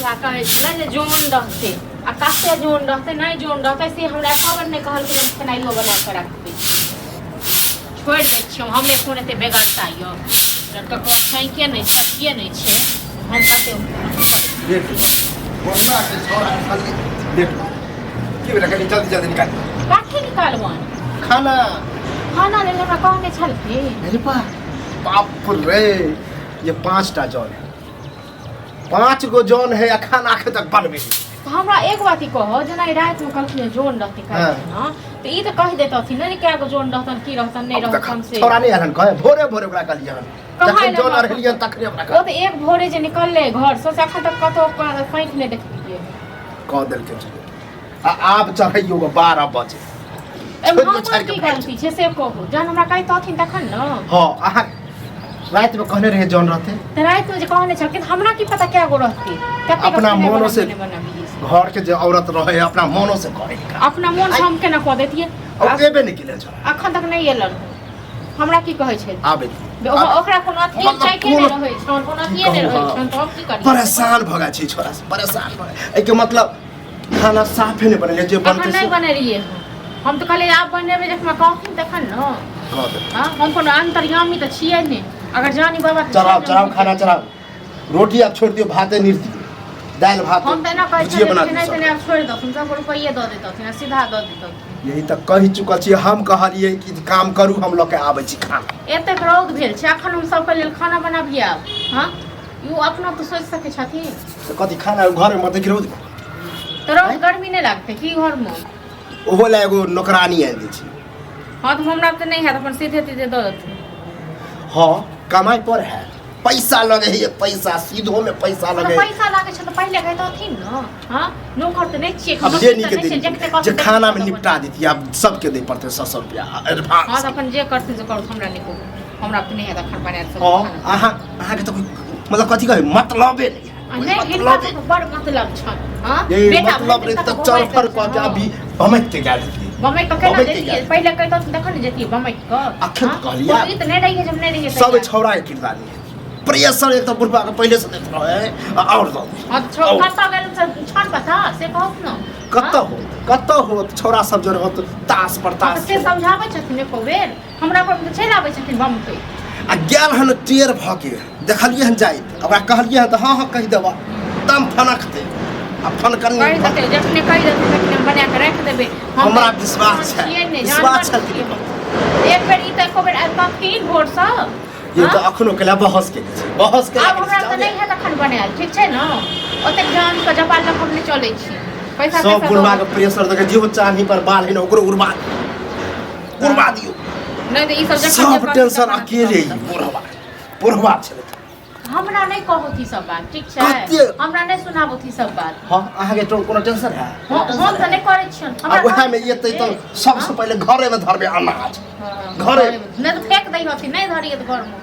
हमरा कहै छलै जे जोन रहतै आ कते जोन रहतै, नहि जोन रहतै से हमरा एको बेर नहि कहलखिन। हम खेनाइयो बना कऽ रखबै, छोड़ि दै छियै। हमरे कोन एते बेगरता यऽ, ककरो छौंके नहि छै, अथिये नहि छै, हम कते लेट बन्दा के छौड़ा खाली लेट की बेटा, कनि जल्दी जल्दी निकाल। कथी निकालबनि? खाना। खाना लेल हमरा कहने छलखिन। अरे बा बाप रे, ये 5टा जन है, 5 गो जन है आ खाना अखन तक बनबे नहि। तऽ हमरा एक बात ई कहऽ, जेना ई रातिमे कहलखिन जे जोन रहतै काल्हि ना, तऽ ई तऽ कहि देतथिन ने जे कए गो जोन रहतन, की रहतन, नहि अब रहतन देख, से। छौड़ा नहि आयल हन, कहे भोरे भोरे ओकरा कहलियै हन। कहाँ जखन एलै जन हमरा? अरहलियै तखने ओकरा ओ कहलियै। तऽ एक भोरे जे निकललै घरसँ से अखन तक कतौ पाँखि नहि देखलियै। कह देलकै जे आ आब चढ़ैयो 12 बजे। एहिमे छोड़ि हमर छाड़ि के की भागि। गलती छै से कहू? जहन हमरा कहितथिन तखन ने। हँ, अहाँ रातिमे कहने रहियै जन रहतै। तऽ रातिमे जे कहने छलखिन, हमरा की पता कए गो रहतै, कतेक अपना खेनाइ मोनो से बनाबी, नहि बनाबी से। घर के जे औरत रहे अपना मोनो से करे। अपना मोन से हम केना कऽ दैतियै? और एबे नहि केले जन। अखन तक नहि एलन, हमरा की कहै छै? आबे। ओकरा कोनो अथी मतलब चाहे नहि रहै छन, कोनो अथिए नहि कहू, रहै हाँ। छन, तऽ हम की करियै? परेशान भऽ गेल छी छोरा से, परेशान भऽ गेल। एहिके मतलब खाना साफे नहि बनेलियै जे अखन बनतै नहि से बनेलियै हम। हम तऽ कहलियै आब बनेबै, जखन कहथिन तखन ने। कऽ देबै। हँ, हम कोनो अन्तर्यामी तऽ छियै नहि, अगर जानी बाबा तऽ चढ़ाउ छोड़ि चढ़ाउ देबै। खाना चढ़ाउ, रोटी आब छोड़ि दियौ, भाते निर दियौ, दालि भात हम तऽ एना कहै भुजिये छलियै बना कि दियौ नहि सब। तऽ नहि, आब छोड़ि देथिन, सबके रुपैए दऽ देतथिन आ सीधा दऽ देतथिन। यही तऽ कहि चुकल छी हम, कहलियै कि काम करू, हम लऽ के आबै छी खाना। एतेक रौद भेल छै, अखन हम सबके लेल खाना बनाबियै आब? हँ, ई अपनो तऽ सोचि सकै छथिन। तऽ कथी खाना घरमे मत रौद? तऽ रौद गर्मी नहि लागतै की घरमे? ओहो लए एगो नौकरानी आनि दै छी। हँ, तऽ हमरा तऽ नहि हैत, अपन सीधे तीधे दऽ देथिन। हँ, कमाइ पर है, पैसा लगे है, पैसा सीधो में पैसा तऽ लगे है। पैसा लागै छै तऽ पहिले कहितथिन ने। हँ, नौकर तऽ नहि छियै। अब जे नीक नहि छियै, दिन जखने जे कहथिन खाना में तखने निपटा देती, आब सबके दे पड़ते 100 100 रुपया एडवांस। हँ, तऽ अपन जे करथिन से करथुन, हमरा नहि कहू, हमरा तऽ नहि हैत अखन बनायल सब हँ खाना। अहाँ अहाँके तऽ कोइ मतलब कथी कहै मतलबे नहि है। आ कोइ नहि, हिनका मतलबे सबके बड़ मतलब छनि। हँ, ये बेटा मतलब भरि रहे दिन तऽ तक चल फर घुमैत कऽ के रहै छै। अभी बमकि के गेल रहियै। बमकि कऽ केना बमकि के जैतियै? गेल। पहिले कहितथिन तखन ने जैतियै बमकि कऽ। अखन हँ? कहलियै। ई तऽ नहि रहियै जब नहि रहियै सब तहिया। छौड़ा के किरदार है, प्रेशर एक तऽ बुढ़बा के पहिले से दैत रहे आ आओर दऽ दे। हँ, तऽ छौ कतऽ गेल से छन पता से कहू ने। कतऽ होत, कतऽ होत, छौड़ा सब जरे होत तास पर हँ, तऽ तास। से समझाबै छथिन एको बेर? हमरा पर तऽ चलि आबै छथिन बमकै। आ गेल हन टेर भऽ के, देखलियै हन जाइत, ओकरा कहलियै हन तऽ हँ हँ कहि देबऽ, दम फनकतै आ फनकनी। कहि देतै, जखने कहि देतै तखने हम बना कऽ राखि देबै। हम हमरा तऽ विश्वास छै, छियै नहि, विश्वास जानवर छै कि छियै। नहि? एक बेर ई तऽ एको बेर आबितथिन भोरसँ। ये हँ? तऽ अखनो केला बहस केने छै, बहस केला। आब हमरा तऽ नहि हैत अखन बनायल, ठीक छै ने? ओतेक जान के जपाल लऽ कऽ हम नहि चलै छी। पैसा सब तैसा बुढ़वा दऽ के प्रेशर दऽ के जेहो चांदी पर बाल है ने, ओकरो उड़बा दियौ, उड़बा दियौ। नहि तऽ ई सब जखन जे सब कहतै टेंशन तखन अकेले ही बुढ़वा बुढ़वा छलै। हमरा नहि कहू ई सब बात, ठीक छै? हमरा नहि सुनाबू ई सब बात। हँ, अहाँके तो कोनो टेंशन है? हम हम तऽ नहि करै छियनि। आ हमरा उएह मे कहै एतै तऽ छथिन। सबसँ पहिले घरे मे धरबै अनाज। हँ, घरे। नहि तऽ फेक दै हथिन, नहि धरियै तऽ घरमे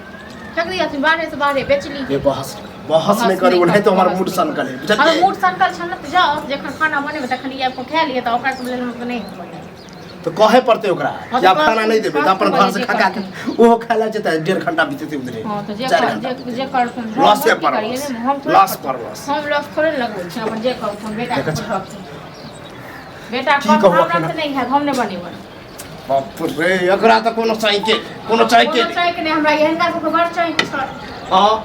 फेक दै हथिन, बाहरे से बाहरे बेच ली। ये बहस बहस नहि करू, नहि तऽ हमर मूड सनकल है, हमर बुझलियै? मूड सनकल छल ने तऽ जाउ, जखन खाना बनेबै तखन ई आबि कऽ खा लिअ, तऽ ओकरा सब लेल हम तऽ नहि बनेबै। तऽ कहे पड़तै ओकरा हँ, कि आब तऽ खाना नहि देबै तऽ अपन कहथिन घर से जे खा के ओहो खाय लए जेतै, 1.5 घंटा बीततै उधरे। हँ, तऽ जे चारि कर घंटा जे जे करथुन। हम लॉसे हम की पर करियै? लॉस। ने हम थोड़े लॉस पर लॉस। हम लॉस थोड़े ने लगबै छी, अपन जे करथुन, बेटा देखै छी। रखथिन बेटा की कहू हमरा अखन? तऽ नहि हैत, हम नहि बनेबै। बाप रे, एकरा तऽ कोनो चाहके कोनो चाहके कोनो चाहके नहि हमरा, हिनका सबके बड़ चाहके छल। हँ।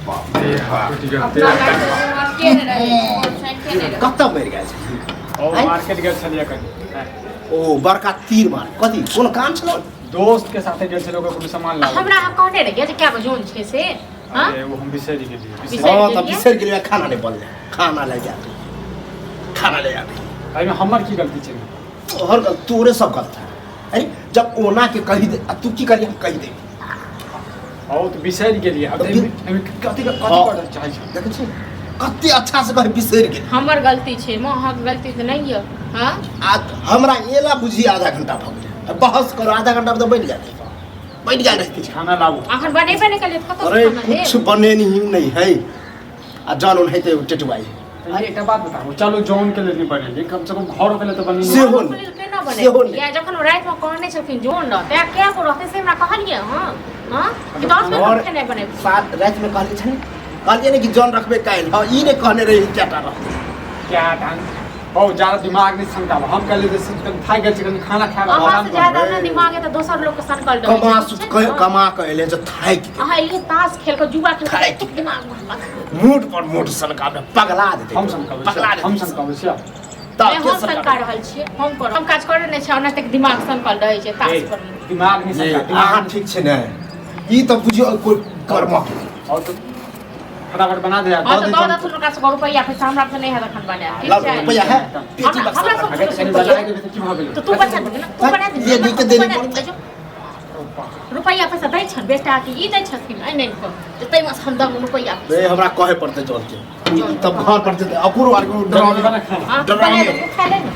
अपना लाइफ मे अथिये नहि रहै छै, कोनो चाहके नहि रहै। कतऽ मरि गेल छै? ओ मार्केट गेल छलियै कनि। ओ बड़का तीर मार कथी कोनो काम छलो? दोस्त के साथे गेल छलियै, ओकर कोनो सामान लाबे। हमरा अहाँ कहने रहियै जे कए गो जोन छै से। हँ? अरे, ओ हम बिसरि गेलियै, बिसरि। बिसरि हँ, तऽ गेलियै? बिसरि गेलियै, खाना नहि बनलै, खाना ले जा, खाना ले जा। एहिमे हमर की गलती छै? तोहर गलत, तोरे सब गलत है। अरे जब ओना के कही दे आ तू की करी, हम कही दे। ओ तऽ बिसरि गेलियै आब। तऽ एहिमे कथी कथी हँ। करऽ चाहै छी? देखै छी कते अच्छा से कहे बिसरि गेल। हमर गलती छै माँ, अहाँके गलती तऽ नहि यऽ। हँ। आ हमरा एला बुझी आधा घंटा भऽ गेलै, बहस करो, आधा घंटा मे तऽ बनि गेल, बनि गेल रहती। किछु खाना लाबू। अखन बनेबे नहि केलियै तऽ कतऽसँ अरे खाना कुछ देब? बने नहीं नहीं है आ जान ओनाहिते टेटुआई। तऽ एकटा बात बताबू, चलू जौन के लेल नहि बनेलियै, कम से कम घरो के लेल तऽ बनेलियै। सेहो घरके नहि। लेल केना सेहो बनेबै? नहि। या जखन ओ रातिमे कहने छलखिन जोन रहतै आ कए गो रहतै से हमरा कहलियै। हँ हँ, कि 10 बेर घर खेनाइ बनेबै? सात रातिमे कहले छलै। कहलियै ने कि जन रखबै काल्हि। हँ, ई नहि कहने रही कएटा रहतै। क्या ढंग बहुत ज्यादा दिमाग नहीं सनकाबो। हम कहलियै जे कनि थाकि गेल छी, कनि खाना खायब, अहाँ आराम से करब। ज्यादा ने दिमाग है तऽ दोसर लोग के सनकल रहै कमा छै। सुत कमा कऽ एलै जे थाकि गेल। अहाँ एलियै ताश खेल कऽ, जुआ खेल कऽ, थाकि एतेक दिमाग में मूड पर मूड सनकाबे, पगला देतै। हम सनकाबै पगला छियै, हम देतै। सनकाबै छियै। तऽ नहि, के हम सनका सनकाबै? रहल छियै, हम करब। हम काज करै नहि छै, ओना तक दिमाग सनकल रहै छै ताश ए, पर। दिमाग नहीं नहि, सनका दिमाग अहाँ नहीं। ठीक छै ने? ई तऽ बुझियौ कोइ कर्मक। और तो फटाफट बना दे यार। हाँ, दऽ तऽ दे दऽ जौन। देथुन ओकरा सबके रुपैआ पैसा, हमरा से नहि हैत एखन बनायल, ठीक लाउ, छै? रुपैआ है पेटी हमरा बक्सा हमरा सब अगर कनि बना देबै तऽ की भऽ गेलै? तऽ तू बचा देबे ने, तू बना देबे ये ने, नीके तू देने बना पड़तै। देबे जो। रुपैआ पैसा दै छनि बेटा के ई दै छथिन आनि आनि कऽ जे ताहिमे से हम दम रुपैआ पैसा। ए, हमरा कहे पड़तै जौन के, तब घर पर जेतै अकुरो आर जल्दी बना खाना। हाँ, तू बना डरावनी। दे, तू खा ले ने।